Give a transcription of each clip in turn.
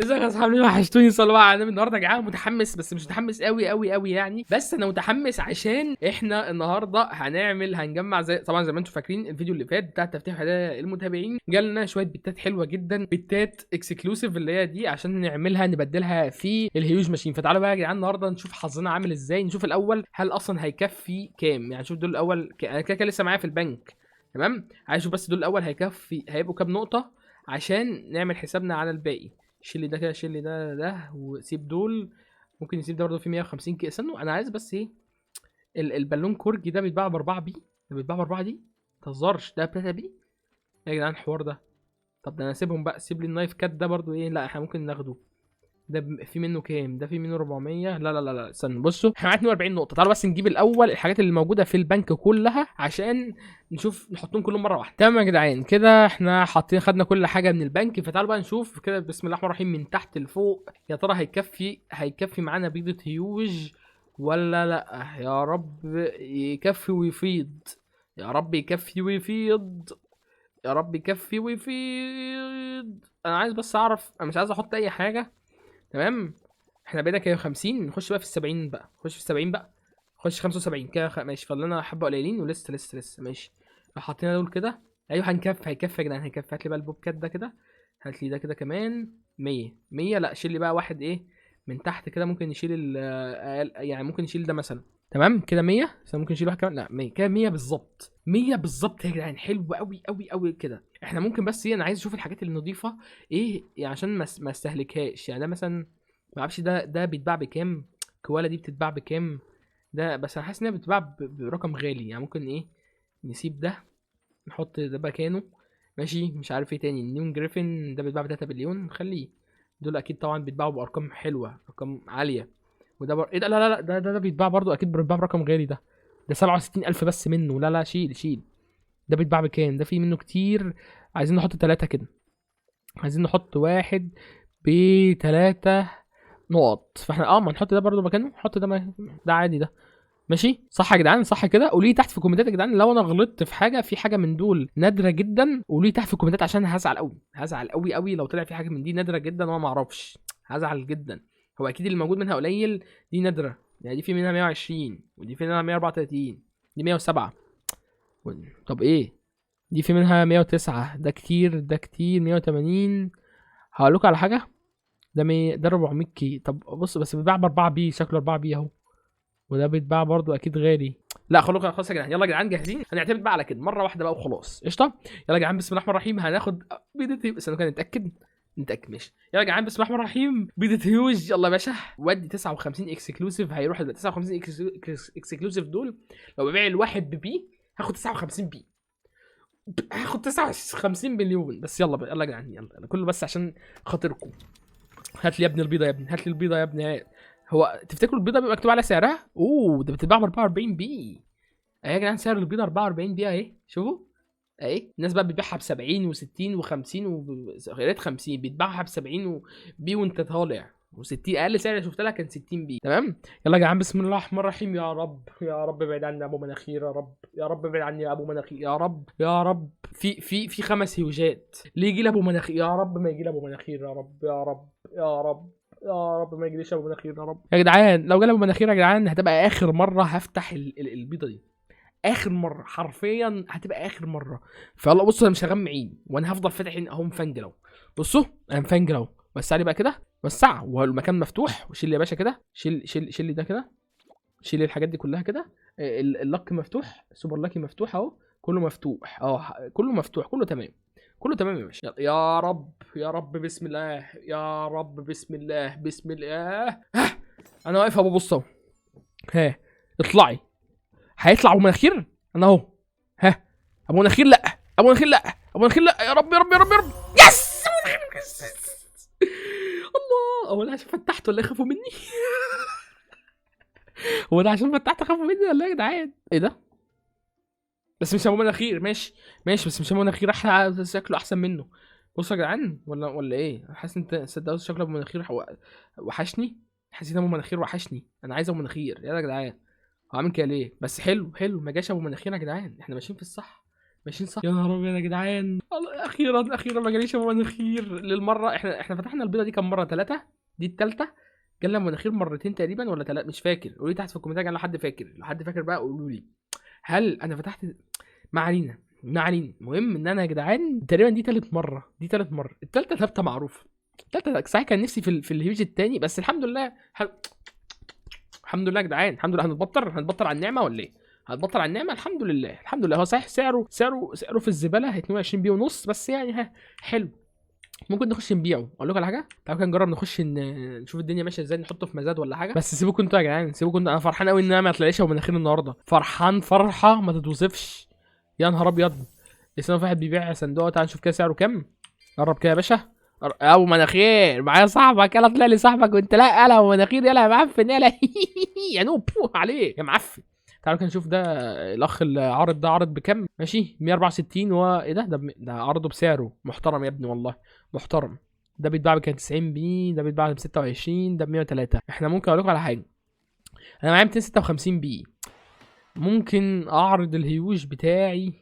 ازيك يا اصحابي؟ وحشتوني. صلوا على النبي. النهارده يا جماعة متحمس، بس مش متحمس قوي قوي قوي يعني، بس انا متحمس عشان احنا النهارده هنجمع زي طبعا زي ما انتم فاكرين الفيديو اللي فات بتاع تفتيح هدايا المتابعين، جالنا شوية بتات حلوة جدا، بتات exclusive اللي هي دي عشان نعملها نبدلها في ال huge machine. فتعالوا بقى يا جدعان النهارده نشوف حظنا عامل ازاي، نشوف الاول هل اصلا هيكفي كام. يعني شوف دول الاول انا كده كده لسه معايا في البنك، تمام؟ عايز اشوف بس دول الاول هيكفي، هيبقوا كام نقطة عشان نعمل حسابنا على الباقي. شيل ده كده، شيل ده ده، وسيب دول. ممكن نسيب ده برضه في 150 K. استنوا انا عايز بس ايه، ال balloon corgi ده بيتباع ب 4 P، ده بيتباع ب 4 دي، ما تهزرش، ده ب 3 P يا جدعان الحوار ده. طب ده انا اسيبهم بقى، سيب لي ال knife cat ده برضه ايه، لا احنا ممكن ناخده. ده في منه كام؟ ده في منه 400. لا لا لا لا استنوا، بصوا احنا معانا 42 نقطة. تعالوا بس نجيب الأول الحاجات اللي موجودة في البنك كلها عشان نشوف نحطهم كلهم مرة واحدة. تمام يا جدعان كده احنا حاطين، خدنا كل حاجة من البنك. فتعالوا بقى نشوف كده بسم الله الرحمن الرحيم من تحت لفوق، يا ترى هيكفي معانا بيضة هيوج ولا لا؟ يا رب يكفي ويفيض، يا رب يكفي ويفيض، يا رب يكفي ويفيض. انا عايز بس اعرف، انا مش عايز احط اي حاجة. تمام احنا بقينا كده 50، نخش بقى في ال70 بقى، نخش في ال70 بقى، نخش 75 كده. ماشي، فاضل لنا حبه قليلين ولسه لسه لسه ماشي. لو حطينا دول كده ايوه هنكفي، هيكفي يا جدعان هيكفي. هات لي بقى ال bobcat ده كده، هات لي ده كده كمان 100 100. لا شيل لي بقى واحد ايه من تحت كده، ممكن نشيل يعني ممكن نشيل ده مثلا. تمام كده 100، بس ممكن نشيل واحد كمان. لا 100 كده، 100 بالظبط، 100 بالظبط يا جدعان. حلو قوي قوي قوي كده. احنا ممكن بس ايه، انا عايز اشوف الحاجات اللي نضيفه ايه يعني عشان ما استهلكهاش. يعني ده مثلا ما اعرفش ده بيتباع بكام، كوالا دي بتتباع بكام ده، بس انا حاسس انها بتتباع برقم غالي. يعني ممكن ايه نسيب ده، نحط ده مكانه ماشي. مش عارف ايه تاني. ال neon griffin ده بيتباع ب 3 بليون، خليه. دول اكيد طبعا بيتباعوا بارقام حلوة، ارقام عالية. وده ايه ده؟ لا لا لا، ده بيتباع برضو اكيد بيتباع برقم غالي. ده 67000 بس منه. لا لا شيل شيل. ده بيتباع بكام؟ ده في منه كتير. عايزين نحط 3 كده، عايزين نحط واحد بتلاتة نقط. فاحنا ما نحط ده برضو مكانه، نحط ده ده عادي ده ماشي. صح يا جدعان؟ صح كده؟ قولي لي تحت في الكومنتات يا جدعان لو انا غلطت في حاجة، في حاجة من دول نادرة جدا، قولي لي تحت في الكومنتات عشان هزعل قوي، هزعل قوي قوي لو طلع في حاجة من دي نادرة جدا وانا ما اعرفش، هزعل جدا. هو اكيد اللي موجود منها قليل، دي نادرة يعني، دي في منها 120 ودي في منها 134، دي 107. طب ايه دي في منها 109، ده كتير، ده كتير، 180. هقول لكم على حاجة، ده ده 400 K. طب بص بس بيتباع ب 4 P، شكله 4 P اهو، وده بيتباع برضو اكيد غالي. لا خلاص يا جدعان، يلا يا جدعان جاهزين، هنعتمد بقى على كده مرة واحدة بقى وخلاص. قشطه. يلا يا جدعان بسم الله الرحمن الرحيم، هناخد بيضة هيوج. استنوا كده نتاكد ماشي. يلا يا جدعان بسم الله الرحمن الرحيم، بيضة هيوج. يلا يا باشا، ودي 59 exclusive، هيروح دلوقتي 59 exclusive دول. لو ببيع الواحد ب P هاخد 59 P، هاخد 59 مليون بس. يلا بقى، يلا يا جدعان، يلا انا كله بس عشان خاطركم. هات لي يا ابني البيضة يا ابني، هات لي البيضة يا ابني. هو تفتكروا البيضة بيبقى مكتوب على سعرها؟ اوه ده بتتباع ب 44 P. اهي يا جدعان سعر البيضة 44 P اهي، شوفوا اهي. الناس بقى بتبيعها ب 70 و60 و50 يا ريت 50، بيتباعها ب 70 P وانت طالع، و60 اقل سعر شفت لها كان 60 P. تمام. يلا يا جدعان بسم الله الرحمن الرحيم. يا رب يا رب ابعد عني يا ابو مناخير، يا رب يا رب ابعد عني يا ابو مناخير، يا رب يا رب. في 5 هيوجات ليه يجي لي ابو مناخير؟ يا رب ما يجي لي ابو مناخير، يا رب يا رب يا رب يا رب ما يجيليش ابو مناخير يا رب. يا جدعان لو جالي ابو مناخير يا جدعان هتبقى اخر مرة هفتح البيضة دي، اخر مرة حرفيا هتبقى اخر مرة. فيلا بصوا انا مش هغمي عيني وانا هفضل فاتح عيني اهو، مفنجل اهو. بصوا انا مفنجل اهو، وسع لي بقى كده، وسع، والمكان مفتوح. وشيل يا باشا كده، شيل شيل شيل لي ده كده، شيل الحاجات دي كلها كده. ال luck مفتوح، super lucky مفتوح اهو، كله مفتوح اهو، كله مفتوح، كله تمام، كله تمام يا باشا. يا رب يا رب بسم الله، يا رب بسم الله بسم الله. ها انا واقف اهو، ببص اهو. ها اطلعي، هيطلع ابو مناخير؟ انا اهو. ها ابو مناخير؟ لا ابو مناخير، لا ابو مناخير، لا. يا رب يا رب يا رب يا رب. yes ابو مناخير. الله، هو انا عشان فتحت ولا خافوا مني؟ هو انا عشان فتحت خافوا مني ولا ايه يا جدعان؟ ايه ده؟ بس مش ابو مناخير. ماشي ماشي، بس مش ابو مناخير، احلى شكله احسن منه. بصوا يا جدعان ولا ايه؟ حاسس انت صدقوا شكله ابو مناخير وحشني، حسيت ابو مناخير وحشني، انا عايز ابو مناخير. يلا يا جدعان، هو عامل كده ليه؟ بس حلو حلو، ما جاش ابو مناخير يا جدعان. احنا ماشيين في الصح، ماشيين صح. يا نهار ابيض يا جدعان، اخيرا اخيرا ما جاليش مناخير للمرة. احنا فتحنا البيضة دي كام مرة؟ 3، دي الثالثة. جالنا مناخير مرتين تقريبا ولا 3 مش فاكر. قولوا لي تحت في الكومنتات لو حد فاكر، لو حد فاكر بقى قولوا لي هل انا فتحت. ما علينا ما علينا، المهم ان انا يا جدعان تقريبا دي ثالث مرة، دي ثالث مرة، الثالثة ثابتة معروفة. الثالثة صحيح كان نفسي في الهيوج الثاني، بس الحمد لله. الحمد لله يا جدعان، الحمد لله. هنتبطر على النعمة ولا ايه؟ هنتبطر على النعمة. الحمد لله الحمد لله. هو صحيح سعره في الزبالة 22 P ونص، بس يعني ها حلو، ممكن نخش نبيعه. اقول لكم على حاجة، تعالوا كده نجرب نخش نشوف الدنيا ماشية ازاي، نحطه في مزاد ولا حاجة. بس سيبوكم انتوا يا جدعان، سيبوكم انتوا. انا فرحان قوي ان انا ما طلعليش ابو مناخير النهارده، فرحان فرحه ما تتوصفش. يا نهار ابيض، لسه في واحد بيبيع صندوق. تعال نشوف كده سعره كام. قرب كده يا باشا. ابو مناخير معايا صاحبك، يلا طلع لي صاحبك وانت لا يلا ابو مناخير، يلا يا معفن، يلا يا noob عليك يا معفن. تعالوا كده نشوف ده الاخ اللي عارض ده عارض بكام. ماشي 164. و ايه ده؟ ده عرضه بسعره محترم يا ابني والله محترم. ده بيتباع بكام؟ 90 P. ده بيتباع ب 26. ده ب 103. احنا ممكن اقول لكم على حاجة، انا معايا 256 P، ممكن اعرض الهيوج بتاعي.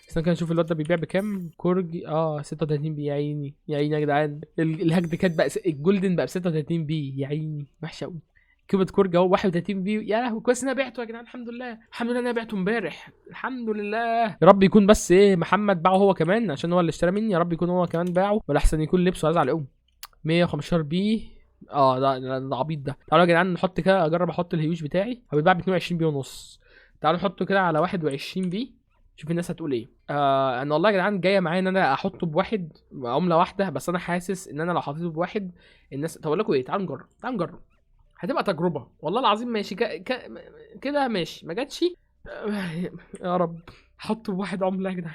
استنى كده نشوف الواد ده بيبيع بكام. كورجي 36 P. يا عيني يا عيني يا جدعان، ال hacked cat بقى ال golden بقى ب 36 P. يا عيني وحشة قوي. كيوبيد كورج اهو 31 P. يا لهوي كويس ان انا بعته يا جدعان، الحمد لله الحمد لله انا بعته امبارح، الحمد لله. يا رب يكون بس ايه محمد باعه هو كمان، عشان هو اللي اشترى مني. يا رب يكون هو كمان باعه، ولا احسن يكون لبسه. هزعل قوي. 115 P. ده عبيط ده. تعالوا يا جدعان نحط كده، اجرب احط الهيوج بتاعي. هو بيتباع ب 22 P ونص. تعالوا نحطه كده على 21 P، شوف الناس هتقول ايه. انا والله يا جدعان جاية معايا ان انا احطه بواحد عمله واحدة، بس انا حاسس ان انا لو حطيته بواحد الناس. طب اقول لكم ايه، تعالوا نجرب، تعالوا نجرب، هتبقى تجربه والله العظيم. ماشي كده ماشي، ما جاتش. يا رب احطه بواحد عمله يا جدعان،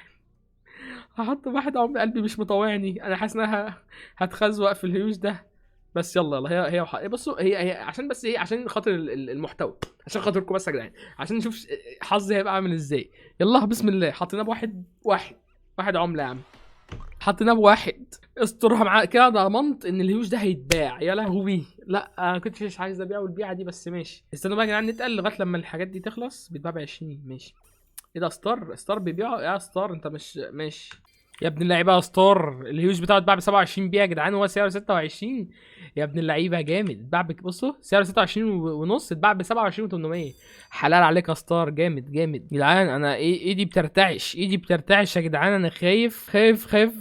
هحطه بواحد عمله. قلبي مش مطوعني، انا حاسس انها هتخزوق في الهيوج ده، بس يلا يلا. هي بصوا، هي عشان بس ايه، عشان خاطر المحتوى، عشان خاطركم بس يا جدعان، عشان نشوف حظي هيبقى عامل ازاي. يلا بسم الله. حطيناه بواحد، واحد عمله يا عم، حطيناه بواحد. استرها معاه كده، ضمنت ان الهيوج ده هيتباع. يا لهوي، لا انا كنتش عايز ابيعه البيعة دي، بس ماشي. استنوا بقى يا جدعان نتقل لغاية لما الحاجات دي تخلص. بيتباع ب 20. ماشي. ايه ده؟ ستار، ستار بيبيعه يا ستار، انت مش ماشي يا ابن اللعيبة يا ستار. الهيوج بتاعه اتباع ب 27 P يا جدعان، وهو سعره 26. يا ابن اللعيبة جامد. اتباع بصوا سعره 26 ونص، اتباع ب 27 و800. حلال عليك يا ستار، جامد جامد جدعان. انا ايه، ايدي بترتعش، ايدي بترتعش يا جدعان. انا خايف خايف خايف،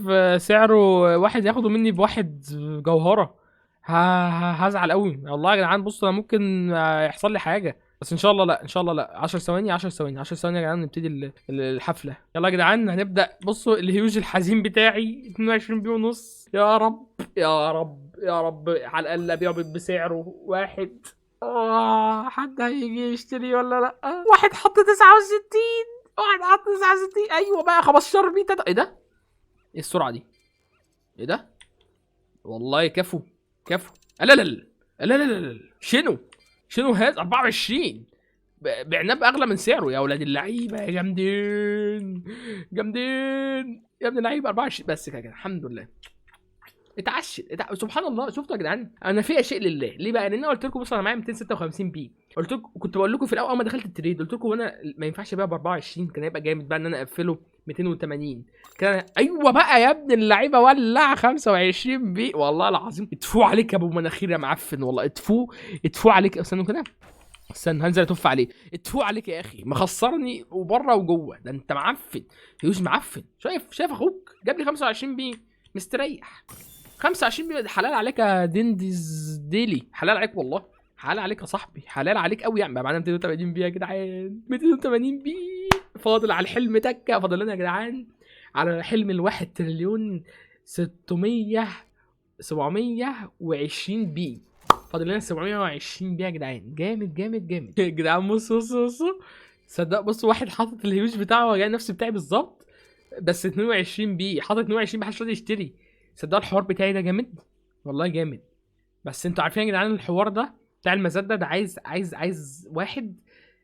سعره واحد ياخده مني بواحد جوهره. هزعل قوي والله يا جدعان. بصوا انا ممكن يحصل لي حاجة، بس ان شاء الله لا، ان شاء الله لا. 10 ثواني، 10 ثواني، 10 ثواني يا جدعان، نبتدي الحفلة. يلا يا جدعان هنبدا. بصوا الهيوج الحزين بتاعي 22 P ونص. يا رب يا رب يا رب على الاقل ابيعه بسعره واحد. حد هيجي يشتري ولا لا؟ واحد حط 69، واحد حط 69. ايوه بقى 15 P. تلاتة. ايه ده؟ ايه السرعة دي؟ ايه ده؟ والله كفو كفو. لا لا لا لا لا لا لا. شنو هذا؟ 24. بعناه باغلى من سعره يا ولاد اللعيبة. يا جامدين جامدين يا ابن اللعيبة. 24 بس كده كده الحمد لله. اتعشت. سبحان الله. شفتوا يا جدعان انا في شيء لله. ليه بقى؟ لان انا قلت لكم بصوا انا معايا 256 P. قلت لكم، كنت بقول لكم في الاول اول ما دخلت ال trade قلت لكم وانا ما ينفعش ابيع ب 24، كان هيبقى جامد بقى ان انا اقفله 280 كان. ايوه بقى يا ابن اللعيبة، ولع 25 P والله العظيم. اتفو عليك يا ابو مناخير يا معفن والله، اتفو اتفو عليك. استنوا كده، استنى هنزل اتف عليه. اتفو عليك يا اخي، مخسرني وبره وجوه. ده انت معفن هيوج معفن. شايف اخوك جاب لي 25 P مستريح. 25 P حلال عليك يا دندز ديلي، حلال عليك والله، حلال عليك يا صاحبي، حلال عليك قوي يعني. بقى معانا 280 P يا جدعان، 280 P. فاضل على الحلم تكه، فاضل لنا يا جدعان على حلم الواحد تريليون ستمية سبعمية وعشرين P. فاضل لنا 720 P يا جدعان. جامد جامد جامد يا جدعان. بصوا بصوا بصوا، صدق بصوا واحد حاطط الهيوج بتاعه جاي نفس بتاعي بالظبط، بس 22 P، حاطط 22 P، محدش راضي يشتري. صدقوا الحوار بتاعي ده جامد والله جامد. بس انتوا عارفين يا جدعان الحوار ده بتاع المزاد ده، ده عايز واحد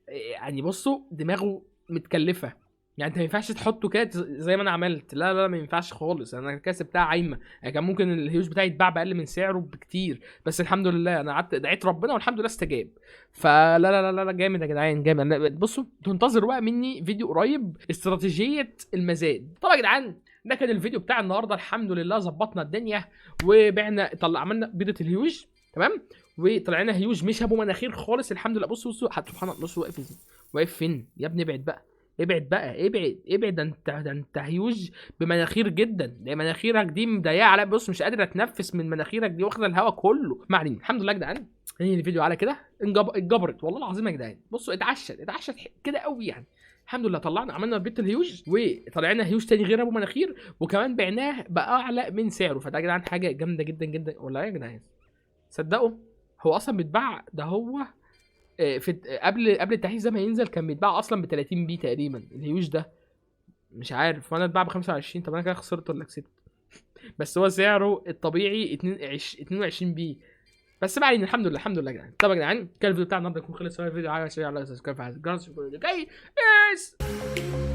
يعني بصوا دماغه متكلفه. يعني انت ما ينفعش تحطه كده زي ما انا عملت. لا لا ما ينفعش خالص، انا كده سبتها عايمه. يعني كان ممكن الهيوج بتاعي يتباع باقل من سعره بكتير، بس الحمد لله انا قعدت دعيت ربنا والحمد لله استجاب. فلا لا لا لا جامد يا جدعان، جامد. بصوا تنتظروا بقى مني فيديو قريب استراتيجية المزاد. طبعا يا جدعان ده كان الفيديو بتاع النهارده، الحمد لله ظبطنا الدنيا وبعنا، طلع عملنا بيضة الهيوج تمام، وطلعنا هيوج مش ابو مناخير خالص الحمد لله. بصوا بصوا سبحان الله، بصوا واقف ازاي، واقف فين يا ابني؟ ابعد بقى، ابعد بقى، ابعد ابعد، ده انت، ده انت هيوج بمناخير جدا، ده مناخيرك دي مضيقه عليا، بص مش قادر اتنفس من مناخيرك دي، واخده الهواء كله. ما علينا، الحمد لله يا جدعان ننهي الفيديو على كده. اتجبرت والله العظيم يا جدعان. بصوا اتعشت كده قوي يعني. الحمد لله طلعنا عملنا بيت الهيوج وطلعنا هيوج تاني غير ابو مناخير، وكمان بعناه باعلى من سعره. فده يا جدعان حاجة جامدة جدا جدا والله يا جدعان. صدقوا هو اصلا بيتباع ده، هو في قبل التحديث ده ما ينزل كان بيتباع اصلا ب 30 P تقريبا الهيوج ده، مش عارف. وانا اتباع ب 25، طب انا كده خسرت ولا كسبت؟ بس هو سعره الطبيعي 22 P بس. ما علينا، الحمد لله الحمد لله يا جدعان. طب يا جدعان كان الفيديو بتاع النهارده يكون خلص. الفيديو عجبك share، like، subscribe، فعل الجرس، الفيديو الجاي. peace.